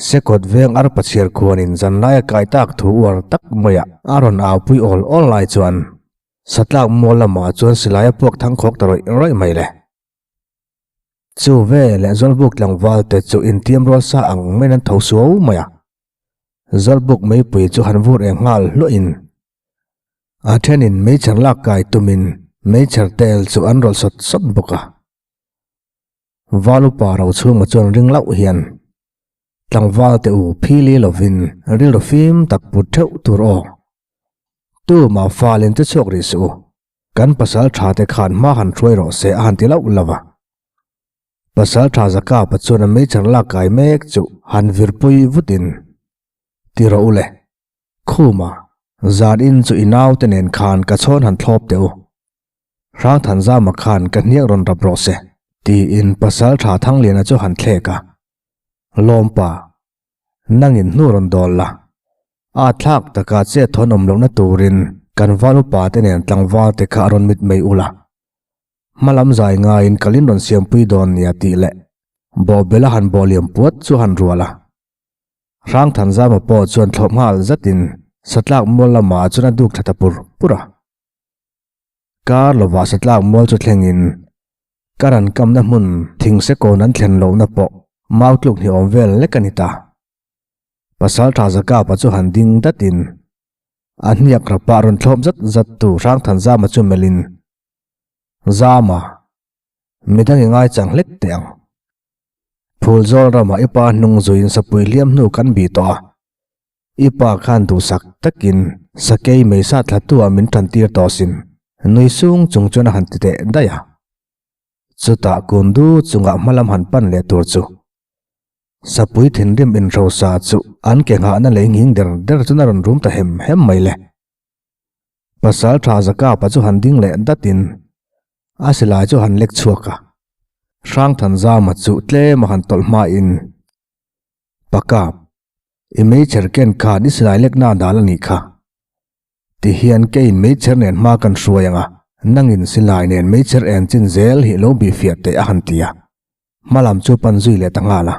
Sekawt veng arpa chhiar khuanin zanlai a kai tak thu uar tak maiah a rawn aupui awl awl lai chuan satlak mual lamah chuan silai a puak thang khawk ta rawih rawih mai le. Chu veleh Zawlbuk tlangval te chu intiam rual sa ang maiin an tho suau mai a. Zawlbuk meipui chu han vur eng nghal hluahin a thenin meichher lak kai tumin meichher tel chu an rawlh sawt sawt bawk a. Val upa Rochhunga chuan ring lauh hian tlangval te u phili lovin rilru fim tak put theuh tur aw. Tumah falin che chhuak rih suh u, kan pasal tha te khan hma han hruai rawh se a han ti lauh lauh a. Pasal tha Zakapa chuan a meichher lak kai mek chu han virpui vutin, Ti rawh u le, Khuma, zan in chu i naute nen khan ka chhawn han thlawp teh u. Hrangthanzama khan ka hniak rawn rap rawh se, tiin pasal tha Thangliana chu han thlek a. Lawmpa, nangin hnu rawn dawl la. A thlak taka chet thawn awm lohna turin kan val upa te nen tlangval te kha a rawn mit mai ula. Hmalam zai ngaiin kalin rawn siampui dawn nia tih leh bawhbel a han bawh liam puat chu a han rual a. Hrangthanzama pawh chuan thlawh nghal zatin satlak mual lamah chuan a duk thla ta pur pur a. Kar lovah satlak mual chu thlengin kar an kamna hmun thingse kawn an thlen lohna pawh mau tluk hnih awm vel lek a ni ta. Pasaltha Zakapa chu han ding datin a hniak rapah rawn thlawp zat zat tu Hrangthanzama chu melhin, Zama, midang i ngaichang hlek teh ang. Phulzawl ramah i pa hnung zuiin sapui hliam hnu kan bih tawh a, i pa khan duhsak takin sakei meisa thlatu ah min tantir tawh sin, nui sung chung chuan a han ti teh daih a. Chutah kun du chungah hmalam han pan leh tur chu sapui thinrim inhrosa chu an ke nghahna lei nghing der der chuan a rawn rum ta hem hem mai le. Pasal tha Zakapa chu han ding leh datin a silai chu han lek chhuak a, Hrangthanzama chu tlem a han tawlh hmain, Pakap, i meichher ken khan i silai lekna dal a nih kha. Ti hian keiin meichher nen hma kan hruai ang a, nangin silai nen meichher en chin zel hi lo bihfiah teh a han ti a, hmalam chu pan zui leh ta nghal a.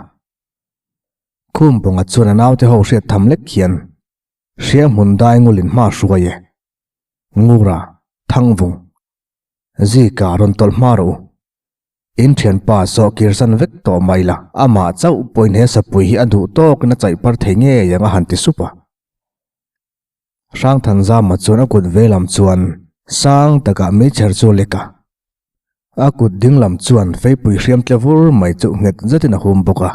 Khumpunga chuan a naute ho hriat tham lek hian Hrianghmun dai ngulin hma hruai e. Ngura, Thangvung. Zika rawn tawlh hma rawh u. In thianpa sawh kirsan vek tawh mai la, amah chauh pawhin he sapui hi a duh tawkin a chaih par thei ngei ang a han ti sup a. Hrangthanzama chuan a kut ve lam chuan sang takah meichher chu a lek a. A kut ding lam chuan feipui hriam tle vur mai chu nghet zetin a hum bawk a.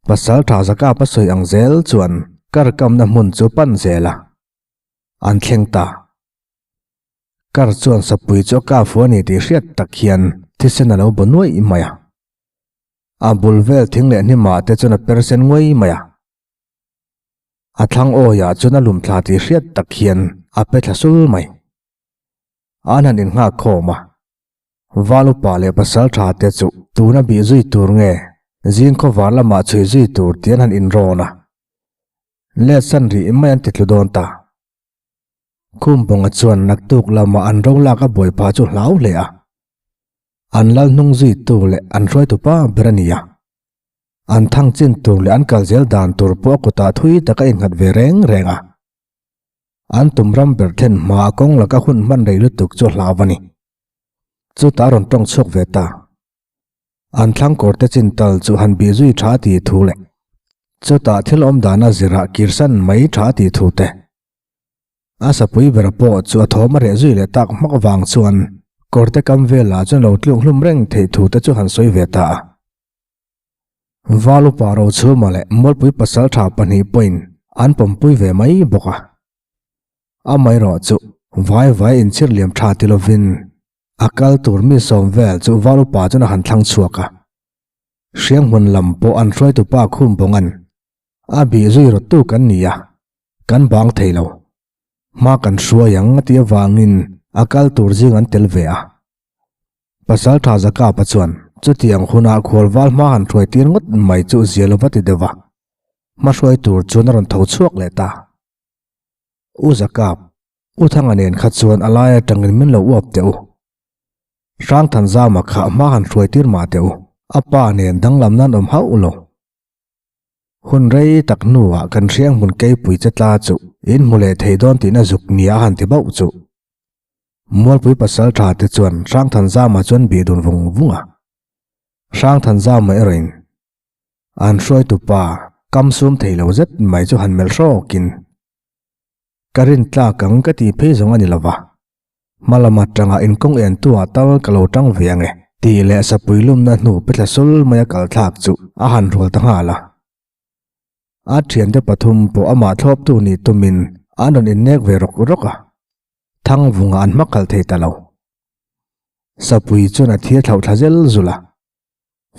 Pasal tha Zakapa sawi ang zel chuan kar kamna hmun chu pan zel a, an thleng ta. Kar chuan sapui chu a kap fu a ni tih hriat tak hian thisen a lo baw nuaih mai a. A bul vel thing leh hnimah te chuan a per sen nguai mai a. A thlang awiah chuan a lum thla tih hriat tak hian a pe thla sul mai. An han innghak khawm a. Val upa leh pasal tha te chu tuna bih zui tur nge zing khawvar lamah chhui zui tur tih an han inrawn a. Let san rih mai an ti tlu dawn ta. Khumbawnga chuan naktuk lamah an ro lak a buaipa chu hlau hle a. An lal hnung zui tu leh an hruaitu pa ber a ni a. An thang chin tur leh an kal zel dan tur pawh a kutah thui tak a innghat ve reng reng a. An tum ram ber thlen hma a kawng laka hun hman rei lutuk chu a hlau a ni. Chutah a rawn tawng chhuak ve ta. An thlang kawr te chin tal chu han bih zui tha tih thu leh chutah thil awm dana zirah kirsan mai tha tih thu te. A sapui bera pawh chu a thawm a reh zui leh tak hmak vang chuan kawrte kam velah chuan lo tluk hlum reng theih thu te chu han sawi ve ta a. Valupa Rochhuma leh Mualpui pasaltha pahnih pawhin an pawmpui ve mai bawk a. Amaherawh chu vai vai inchhir liam tha ti lovin a kal tur mi sawm vel chu Valupa chuan a han thlang chhuak a. Hrianghmun lam pawh an hruaitupa Khumbawnga'n a bih zui rawttu kan ni a, kan bang thei lo. Hma kan hruai ang a tih avangin a kal tur zing an tel ve a. Pasaltha Zakapa chuan chutiang huna khualval hma han hruai tir ngawt mai chu zia lo va ti deuh a, hma hruai tur chuan a rawn tho chhuak leh ta. U Zakap, U Thanga nen kha chuan a lai atangin min lo uap teh u. Hrangthanzama kha hma han hruai tir mah teh u, a pa nen danglam nan awm hauh lo. Hun rei tak hnuah kan hrianghmun keipui che tla chu in hmu leh thei dawn tihna zuk nia a han ti bauh chu. Mualpui pasal tha te chuan Hrangthanzama chuan bih dun vung vung a. Hrangthanzama erawhin an hruaitu pa kam sum thei lo zet mai chu han melh hrawkin, Ka rin tlak ang ka tih phei zawng a ni lova, hma lam atanga inkawng en tu ah tal ka lo tang ve ang e tih leh sapui lumna hnu pe thla sul mai a kal thlak chu a han rual ta nghal a. A thiante pathum pawh amah thlawptu nih tumin an rawn innek ve rawk rawk a. Thangvunga an hma kal thei ta lo. Sapui chuan a thir thlauh thla zel zul a.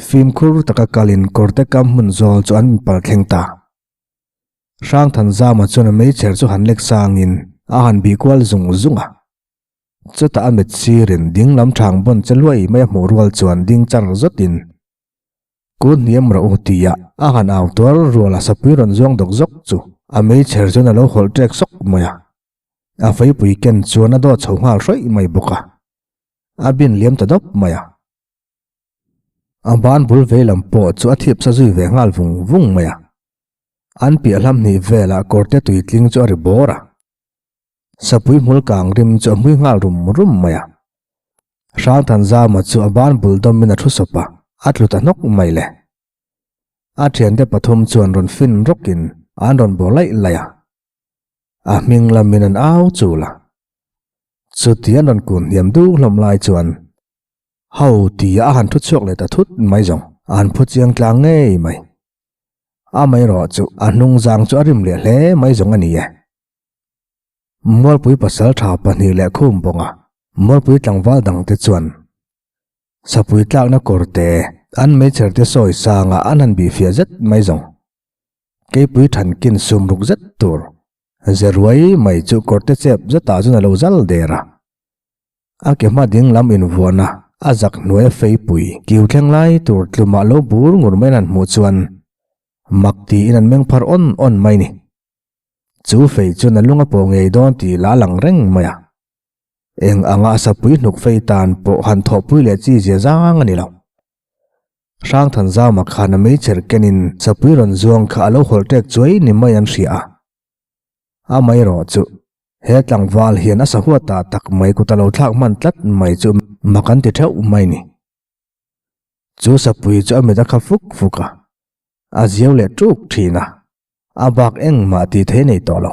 Fimkhur taka kalin kawrte kam hmun zawl chu an inpal thleng ta. Hrangthanzama chuan a meichher chu han lek sangin a han bih kual zung zung a. Chutah a mit sirin ding lam thang bawn che luai mai a hmuh rual chuan ding char zawtin, Kun hniam rawh u tia a han au tuar rual a sapui rawn zuang dawk zawk chu a meichher chuan a lo hawlh ṭek sawk mai a. A feipui ken chuan a dawt chho nghal hrawih mai bawk a, a bin liam ta dawp mai a. A ban bul vei lam pawh chu a thip sa zui ve nghal vung vung mai a. An piah hlam hnih velah kawrte tui tling chu a ri bawr a. Sapui hmul kang rim chu a hmui nghal rum rum mai a. Hrangthanzama chu a ban bul dawmin a thu sawp a, a tlu ta hnawk mai le. A thiante pathum chuan rawn fin rawkin an rawn bawr laih laih a. A hming lamin an au chul a. Chuti an rawn kun hniam duh hlawm lai chuan ho tia a han thu chhuak leh ta thut mai zawng. An phu chiang tlang ngei mai. Amaherawhchu a hnungzang chu a rim leh hle mai zawng a ni e. Mualpui pasaltha pahnih leh khum bawnga Mualpui tlangval dangte chuan Sapui tlakna kawr te an meichher te sawi sanga an han bih fiah zet mai zawng. Keipui thankin sum ruk zet tur ze ruai mai chu kawrte chep zetah chuan a lo zal der a. A ke hma ding lam invuahna a zak hnuaia feipui kiu thleng lai tur tlumah lo bur ngur mai an han hmuh chuan mak tiin an meng phar awn awn mai ni. Chu fei chuan a lung a pawh ngei dawn tih lah a lang reng mai a. Eng anga sapui hnuk fei tan pawh han thawhpui leh chi zia zang a ni lo. Hrangthanzama khan a meichher kenin sapui rawn zuang kha a lo hawlh ṭek chuai ni mai an hria a. Amaherawh chu he tlangval hian a sahuatah tak mai kut a lo thlak hman tlat mai chu mak an ti theuh mai ni. Chu sapui chu a mit a kha fuk fuk a, a ziau leh ṭuk ṭhin a, a bak engmah tih thei nei tawh lo.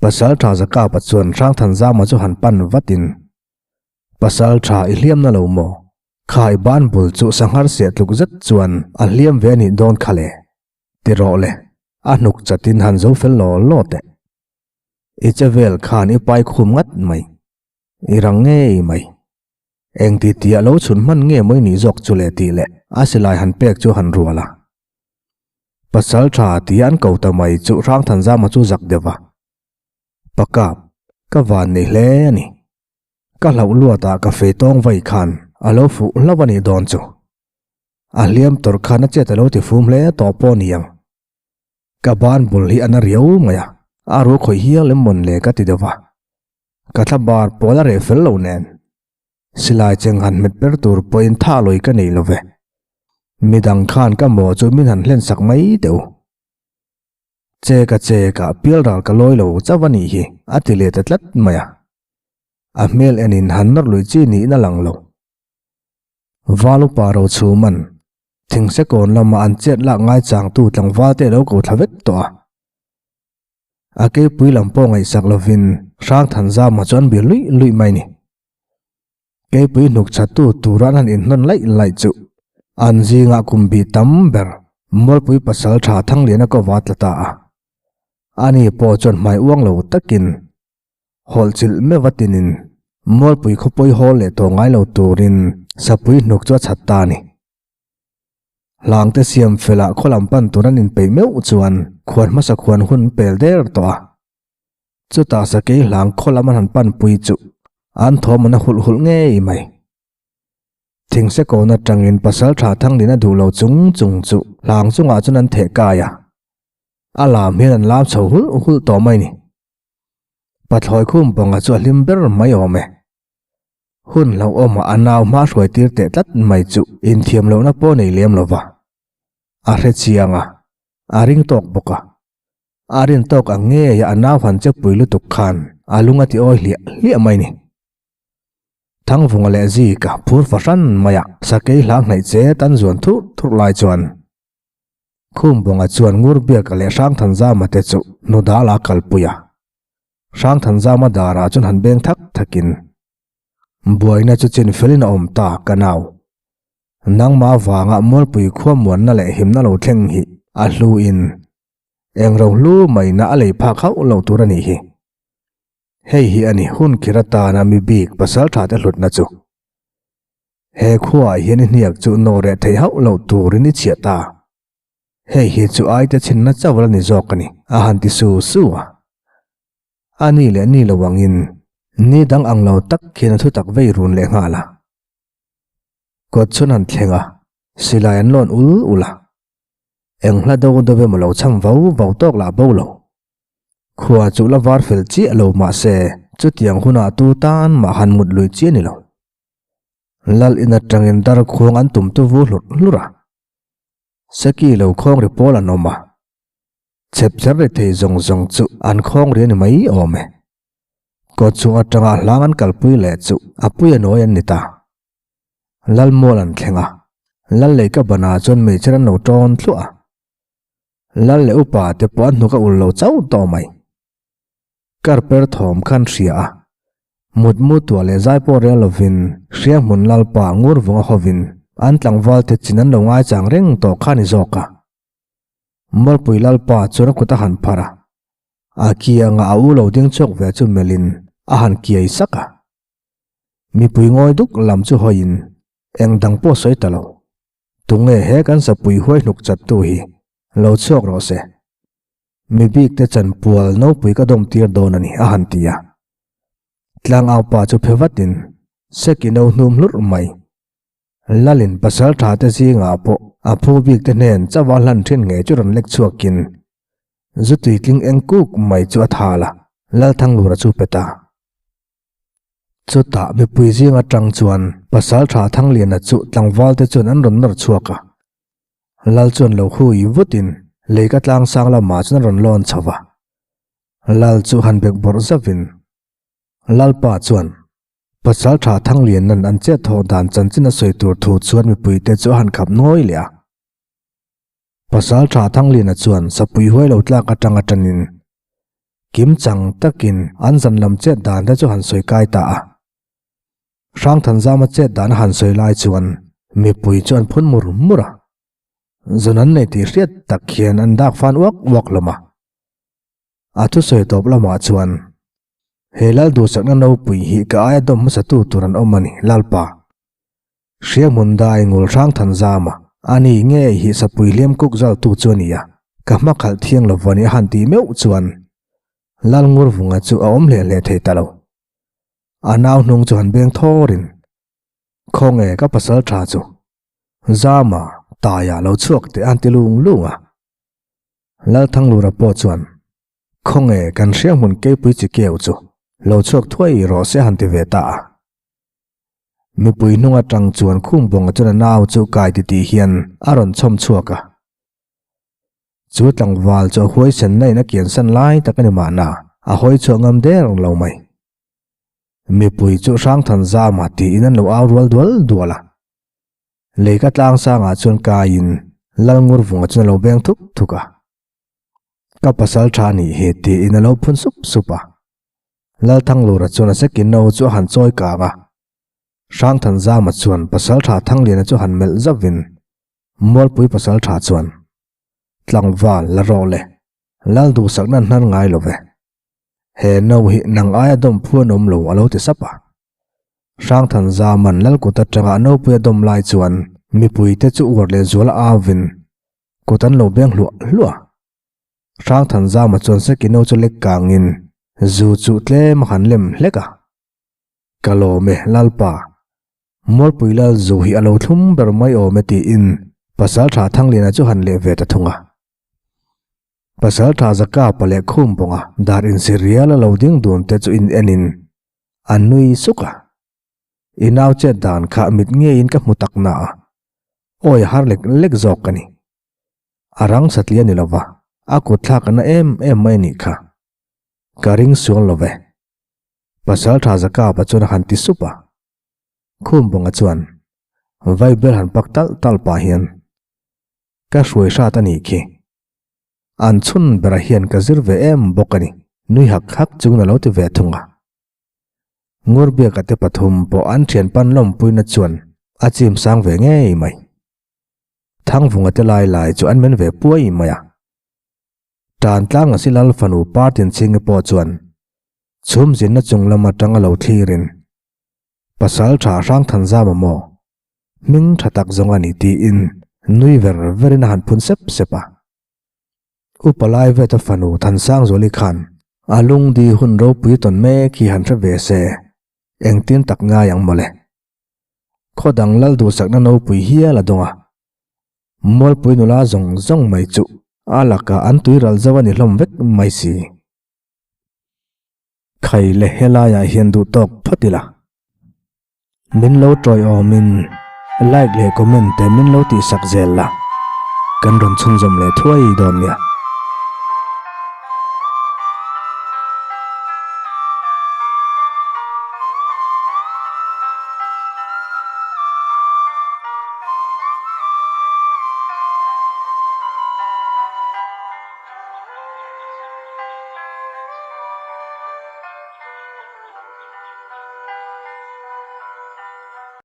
Pasal tha Zakapa chuan Hrangthanzama chu han pan vatin, Pasal tha i hliamna lo maw? Kha i ban bul chu sanghar siah tluk zet chuan a hliam ve a nih dawn kha le. Ti rawh le, a hnuk chatin han zo fel law law teh. I che vel khan i pai khum ngat mai. I rang ngei mai. Eng ti tih a lo chhun hman nge mawi nih zawk chu le tih leh a silai han pek chu han rual a. Pasal tha tia an ko ta mai chu Hrangthanzama chu zak deuh a. Pakap, ka van nei hle a ni. Ka hlauh luatah ka fei tawng vai khan a lo fuh hlauh a nih dawn chu. A hliam tawrh khan a chet a lo ti fum hle tawh pawh ni ang. Ka ban bul hi a na riau mai a, a ru khawih hial em mawn le ka ti deuh va. Ka thla bar pawl a reh fel lo nen. Silai cheng han hmet ber tur pawhin tha lawi ka nei lo ve. Midang khan ka maw chu min han hlen sak mai teh u. Che ka che ka pial ral ka lawi lo chauh a nih hi a ti leh ta tlat mai a. A hmel enin han nawr lui chi niin a lang lo. Valupa Rochhuman Thingse kawn lama an chet lak ngaichangtu tlangval te lo ko thla vek tawh a. A keipui lam pawh ngaihsak lovin Hrangthanzama chu an bir luih luih mai ni. Keipui hnuk chhattu tura an han inhnawn laih laih chu an zingah kum bih tam ber Mualpui pasal tha Thangliana kova tla ta a. Ani pawh chuan hmai uang lo takin hawlh chilh meuh a tinin Mualpui khawpawi hawl leh tawh ngai lo turin sapui hnuk chu a chhat ta a ni. Hlangte siam felah khaw lam pan tur an inpeih meuh chuan khuan hmasa khuan hun pel der tawh a. Chutah sakei hlang khaw lam an han panpui chu an thawm an a hulh hulh ngei mai. Thingse kawn atangin pasal tha Thanglin a duh lo chung chung chu hlang chungah chuan an theh kai a. A lam hian an lam chho hulh hulh tawh mai ni. Pathlawi khum pawnga chu a hlim ber mai awm e. Hun hlauhawmah a nau hma hruai tir teh tlat mai chu inthiam lohna pawh nei lem lo va. A hre chiang a, a ring tawk bawk a. A rin tawk ang ngeia a nau han che pui lutuk khan a lung a ti awi hliah hliah mai ni. Thangvunga leh Zika phur fahran maia sakei hlang hnaih che tan zuan thurh thurh lai chuan Khumbawnga chuan Ngurbiaka leh Hrangthanzama te chu hnudal a kalpui a. Hrangthanzama darah chuan han beng thak thakin, Buaina chu chin felin a awm ta ka nau. Nangmah vanga Mualpui khua muanna leh himna lo thleng hi a hluin eng ro hlu maina a lei phak hauh lo tur a nih hi. Hei hi a ni hun khir atana mi bik pasal tha te hlutna chu. He khuaah hian i hniak chu nawh reh theih hauh loh turin i chhiah ta. Hei hi chu aite chhinna chauh la ni zawk a ni, a han ti su su a. A ni leh ni lo angin ni dang ang lo tak khian a thutak vei run leh nghal a. Kawt chhun han thleng a, silai an lawn ul ul a. Eng hla do do emaw lo cham vau vau tawk lah bo lo. Khua chu la var fel chiah lo mahse chutiang hunah tu tan mah han mut lui chiah ni lo. Lal in atangin dar khuang an tum tu vu hlurh hlurh a. Seki lo khawng ri pawl an awm a. Chhep cher ri thei zawng zawng chu an khawng ri a ni mai awm e. Kawt chhung atanga hlang an kalpui leh chu a pui a nawi an ni ta. Lal mual an thleng a, Lal lei ka banah chuan meichher an lo tawn thluah a. Lal leh upa te pawh an hnuk a ul lo chauh tawh mai. Karper thawm khan hria a, mutmu tuah leh zai pawh rel lovin Hrianghmun Lalpa ngur vunga hovin An tlangval te chin an lo ngaichang reng tawh kha a ni zawk a. Mualpui Lalpa chuan a kut a han phar a, a kianga a u lo ding chhuak ve chu melhin a han kiai sak a. Mipui ngawi duk lam chu hawiin eng dang pawh sawi ta lo. Tunge he kan sapui huai hnuk chattu hi lo chhuak rawh se. Mi bik te chanpual nopui ka dawm tir dawn a ni a han ti a. Tlangau pa chu phe vatin seki no hnum hlurh mai. Lalin pasal tha te zingah pawh a phu bik te hnen chauh a hlan thin ngei chu rawn lek chhuakin zu tuitling eng kuk mai chu a thal a, Lalthanglura chu pe ta. Chutah mipui zing atang chuan Pasaltha Thangliana chu tlangval te chuan an rawn nawr chhuak a. Lal chuan lo hui vutin leika tlangsang lamah chuan a rawn lawn chho va. Lal chu han bek bawrh zauhin Lalpa chuan Pasaltha Thangliana'n an chet thawh dan chanchin a sawi tur thu chuan mipuite chu a han khap nawi leh a. Pasaltha Thangliana chuan sapui huai lo tlak atanga tanin kim chang takin an zan lam chet dan te chu han sawi kai ta a. Hrangthanzama chet dan a han sawi lai chuan mipui chu an phun mur mur a. Zun an nei tih hriat tak hian an dak fan uak uak hlawm a. A thusawi tawp lamah chuan, He Lal duhsakna nopui hi ka aia dawm hmasatu tur an awm a ni, Lalpa. Hrianghmun dai ngul hrang than zam a, ani ngei hi sapui hliam kuk zal tu chu a ni a, ka hma khalh thiang lo vani a han tih meuh chuan Lalngurvunga chu a awm hle hle thei ta lo. A nau hnung chu han beng thawrin, Khawnge ka pasal tha chu Zama taia lo chhuak teh a han ti lung lung a. Lalthanglura pawh chuan, Khawnge kan Hrianghmun keipui chi keu chu lo chhuak thuai rawh se a han ti ve ta a. Mipui hnung atang chuan Khumbawnga chuan a nau chu kai ti tih hian a rawn chhawm chhuak a. Chu tlangval chu a huaisen na in a kiansan lai tak a ni mahna, a hawi chhuah ngam der lo mai. Mipui chu Hrangthanzama tiin an lo au rual dual dual a. Leika tlangsangah chuan kaiin Lalngurvunga chuan a lo beng thuk thuk a. Ka pasal tha nih hi tiin a lo phun sup sup a. Lalthanglura chuan a sekin no chu a han chawi kang a. Hrangthanzama chuan Pasaltha Thangliana chu han melh zauhin Mualpui Pasaltha chuan Tlangval la rawh le, Lal duhsakna an hnar ngai lo ve. He no hi nang aia dawm phu an awm lo a lo ti sap a. Hrangthanzama'n Lalkut atanga a nopui a dawm lai chuan mipuite chu uar leh zuala auvin kut an lo beng hluah hluah a. Hrangthanzama chuan Sekino chu lek kangin zu chu tlem a han lem hlek a. Ka lawm e, Lalpa. Mualpui Lal zu hi a lo thlum ber mai awm e tiin Pasaltha Thangliana chu han leh ve ta thung a. Pasaltha Zakapa leh Khumbawnga dar insi rial a lo ding dun te chu in enin a nui suk a. I nau chet dan kha mit ngeiin ka hmu tak na a, awi a har lek lek zawk a ni. A rang satliah ni lova, a kut thlak a na em em mai a nih kha. Ka ring sual lo ve. Pasal tha Zakapa chuan a han ti sup a. Khumbawnga chuan Vaibel han pak talh talh pah hian, Ka hruai hrat a nih khi. An chhun berah hian ka zir ve em bawk a ni, nui hak hak chungin a lo ti ve thung a. Ngurbiaka te pathum pawh an thian pan lawmpuina chuan a chim sang ve ngei mai. Thangvunga te lai lai chu an men ve puai mai a. Tan tlanga si Lal fanu Partinchhingi pawh chuan chhum zinna chung lam atanga lo thlirin Pasal tha Hrangthanzama maw hming tha tak zawng a ni tiin nui ver verin a han phun sep sep a. Upa Laiveta fanu Thansangzuali khan a lungdi hun ropui tawn mek hi han hre ve se, engtin tak ngai ang mawle. Khaw dang lal duhsakna nopui hial a dawng a, Mualpui nula zawng zawng mai chu a lakah an tui ral zo a ni hlawm vek mai si. Khai le helaiah hian duh tawk phawt ila. Min lo tawiawmin like leh comment te min lo tihsak zel la, kan rawn chhunzawm leh thuai dawn nia.